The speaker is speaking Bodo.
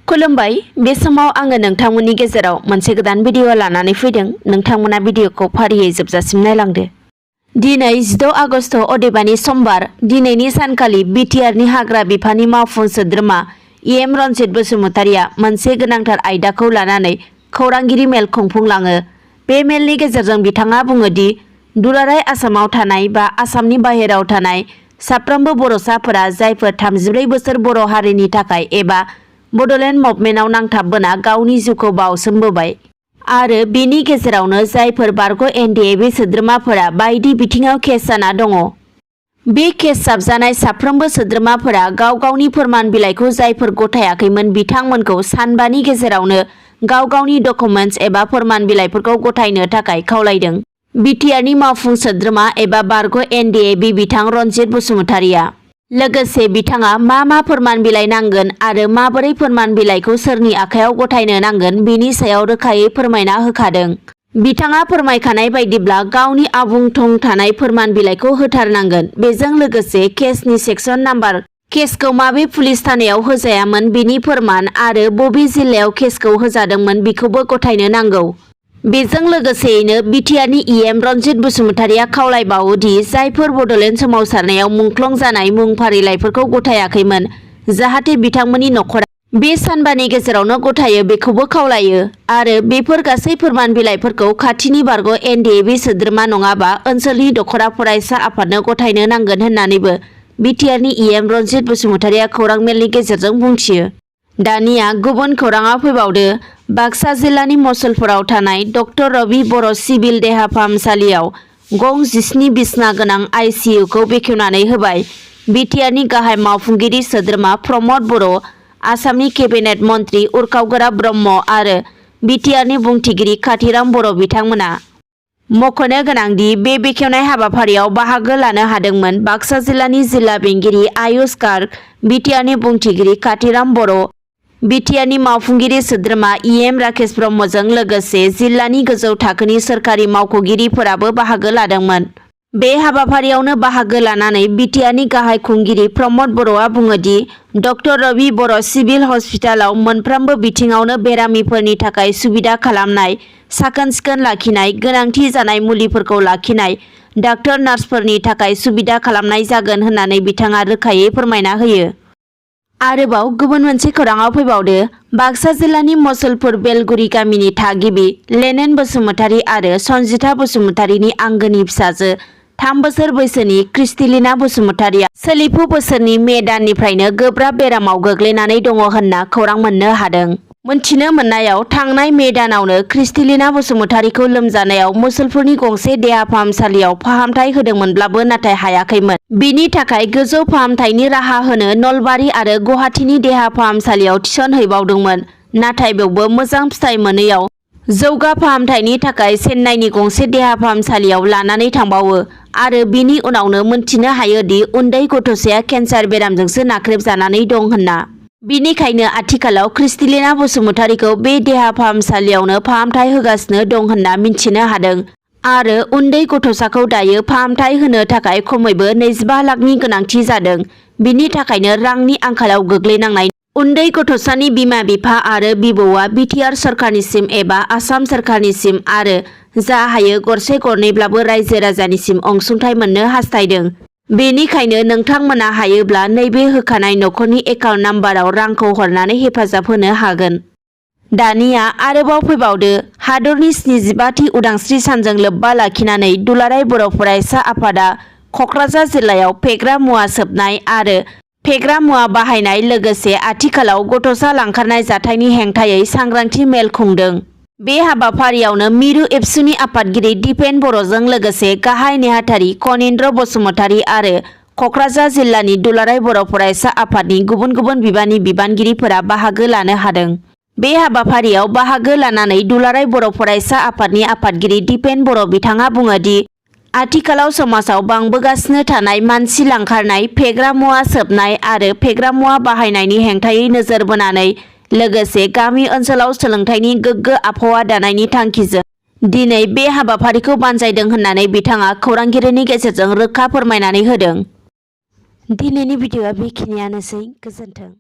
खुलुमबाय बे समाव आङो नोंथांमोननि गेजेराव मोनसे गोदान भिडिअ लानानै फैदों। नोंथांमोना भिडिअखौ फारियै जोबजासिम नायलांदो। दिनै 16 आगस्ट अदेबानि समबार दिनैनि सानखालि बिटिआरनि हाग्रा बिफाननि मावफुं सोद्रोमा एम रनजित बसुमतारिया मोनसे गोनांथार आयदाखौ लानानै खौरांगिरि मेल खुंफुंलाङो। बे मेलनि गेजेरजों बिथाङा बुङो दि दुलाराय आसामाव थानाय बा आसामनि बाहेराव थानाय साफ्रोमबो बर'साफोरा जायफोर 34 बोसोर बर' हारिनि थाखाय एबा बड'लेण्ड मुभमेन्टआव नांथाबबोना गावनि जिउखौ बावसोमबोबाय आरो बेनि गेजेरावनो जायफोर बारग' एनडिएबि सोद्रोमाफोरा बायदि बिथिङाव केस जाना दङ। बे केस जाबजानाय साफ्रोमबो सोद्रोमाफोरा गाव गावनि फोरमान बिलाइखौ जायफोर गथायाखैमोन बिथांमोनखौ सानबानि गेजेरावनो गाव गावनि डकुमेन्टस एबा फोरमान बिलाइफोरखौ गथायनो थाखाय खावलायदों। बिटिआरनि मावफुं सोद्रोमा एबा बारग' एनडिएबि बिथां रनजित बसुमतारिया लोगोसे बिथाङा मा फोरमान बिलाइ नांगोन आरो माबोरै फोरमान बिलाइखौ सोरनि आखायाव गथायनो नांगोन बेनि सायाव रोखायै फोरमायना होखादों। बिथाङा फोरमायखानाय बायदिब्ला गावनि आबुं थं थानाय फोरमान बिलाइखौ होथारनांगोन। बेजों लोगोसे केसनि सेक्सन नाम्बार, केसखौ माबे पुलिस थानायाव होजायामोन बेनि फोरमान आरो बबे जिल्लायाव केसखौ होजादोंमोन बेखौबो गथायनो नांगौ। बेजों लोगोसेयैनो बिटिआरनि एम रनजित बसुमतारिया खावलायबावो दि जायफोर बड'लेण्ड सोमावसारनायाव मुंख्लं जानाय मुं फारिलाइफोरखौ गथायाखैमोन जाहाथे बिथांमोननि नखरा बे सानबानि गेजेरावनो गथायो बेखौबो खावलायो आरो बेफोर गासै फोरमान बिलाइफोरखौ खाथिनि बारग' एनडिएबि सोद्रोमा नङाबा ओनसोलनि दखरा फरायसा आफादनो गथायनो नांगोन होननानैबो बिटिआरनि एम रनजित बसुमतारिया खौरां मेलनि गेजेरजों बुंथियो। दानिया गुबुन खौराङाव फैबावदो। बाक्सा जिल्लानि मसलपुराव थानाय डक्टर रबि बर' सिभिल देहा फाहामसालियाव गं 17 बिसना गोनां आइसिइउखौ बेखेवनानै होबाय बिटिआरनि गाहाय मावफुंगिरि सोद्रोमा प्रमद बर', आसामनि केबिनेट मन्त्रि उरखाव ब्रह्म आरो बिटिआरनि बुंथिगिरि काथिराम बर' बिथांमोना। मख'नो गोनांदि बे बेखेवनाय हाबाफारियाव बाहागो लानो हादोंमोन बाक्सा जिल्लानि जिल्ला बेंगिरि आयुष गार्ग, बिटिआरनि बुंथिगिरि काथिराम बर', बिटिआरनि मावफुंगिरि सोद्रोमा एम राकेश ब्रह्मजों लोगोसे जिल्लानि गोजौ थाखोनि सोरखारि मावख'गिरिफोराबो बाहागो लादोंमोन। बे हाबाफारियावनो बाहागो लानानै बिटिआरनि गाहाय खुंगिरि प्रमद बर'आ बुङो दि डक्टर रबि बर' सिभिल हस्पिटालाव मोनफ्रोमबो बिथिङावनो बेरामिफोरनि थाखाय सुबिदा खालामनाय, साखोन-सिखोन लाखिनाय, गोनांथि जानाय मुलिफोरखौ लाखिनाय, डाक्टर नार्सफोरनि थाखाय सुबिदा खालामनाय जागोन होननानै बिथाङा रोखायै फोरमायना होयो। आरोबाव गुबुन मोनसे खौराङाव फैबावदो। बाक्सा जिल्लानि मसलपुर बेलगुरि गामिनि थागिबि लेनेन बसुमतारि आरो सन्जिता बसुमतारिनि आंगोनि फिसाजो 3 बोसोर बैसोनि क्रिस्टिलिना बसुमतारिया सोलिफु बोसोरनि मे दाननिफ्रायनो गोब्राब बेरामाव गोग्लैनानै दङ होनना खौरां मोननो हादों। मोनथिनो मोननायाव थांनाय मे दानावनो क्रिस्टिलिना बसुमतारिखौ लोमजानायाव मुसलपुरनि गंसे देहा फाहामसालियाव फाहामथाय होदोंमोनब्लाबो नाथाय हायाखैमोन। बिनि थाखाय गोजौ फाहामथायनि राहा होनो नलबारि आरो गुवाहाटीनि देहा फाहामसालियाव थिसनहैबावदोंमोन। नाथाय बेवबो मोजां फिथाय मोनैयाव जौगा फाहामथायनि थाखाय चेन्नाइनि गंसे देहा फाहामसालियाव लानानै थांबावो आरो बिनि उनावनो मोनथिनो हायो दि उन्दै गथ'साया केन्सार बेरामजोंसो नाख्रेबजानानै दं होनना। बिनिखायनो आथिखालाव क्रिस्टिलिना बसुमतारिखौ बे देहा फाहामसालियावनो फाहामथाय होगासिनो दं होनना मिन्थिनो हादों आरो उन्दै गथ'साखौ दायो फाहामथाय होनो थाखाय खमैबो 25 लाखनि गोनांथि जादों। बिनि थाखायनो रांनि आंखालाव गोग्लैनांनाय उन्दै गथ'सानि बिमा-बिफा आरो बिबौआ बिटिआर सरकारनिसिम एबा आसाम सरकारनिसिम आरो जा हायो गरसे गरनैब्लाबो रायजो राजानिसिम अनसुंथाइ मोननो हास्थायदों। बेनिखायनो नोंथांमोना हायोब्ला नैबे होखानाय नखरनि एकाउन्ट नाम्बाराव रांखौ हरनानै हेफाजाब होनो हागोन। दानिया आरोबाव फैबावदो। हादरनि 75थि उदांस्रि सानजों लोब्बा लाखिनानै दुलाराय बर' फरायसा आफादा क'क्राझार जिल्लायाव फेग्रा मुवा सोबनाय आरो फेग्रा मुवा बाहायनाय लोगोसे आथिखालाव गथ'सा लांखारनाय जाथायनि हेंथायै सांग्रांथि मेल खुंदों। बे हाबाफारियावनो मिरु एबसुनि आफादगिरि दिपेन बर'जों लोगोसे गाहाय नेहाथारि कनिन्द्र बसुमतारि आरो क'क्राझार जिल्लानि दुलाराय बर' फरायसा आफादनि गुबुन गुबुन बिबाननि बिबानगिरिफोरा बाहागो लानो हादों। बे हाबाफारियाव बाहागो लानानै दुलाराय बर' फरायसा आफादनि आफादगिरि दिपेन बर' बिथाङा बुङो दि आथिखालाव समाजाव बांबोगासिनो थानाय मानसि लांखारनाय, फेग्रा मुवा सोबनाय आरो फेग्रा मुवा बाहायनायनि हेंथायै नोजोर बोनानै लोगोसे गामि ओनसोलाव सोलोंथाइनि गोग्गो आबहावा दानायनि थांखिजों दिनै बे हाबाफारिखौ बानजायदों होननानै बिथाङा खौरांगिरिनि गेजेरजों रोखा फोरमायनानै होदों। दिनैनि भिडिअ'आ बेखिनियानोसै। गोजोन्थों।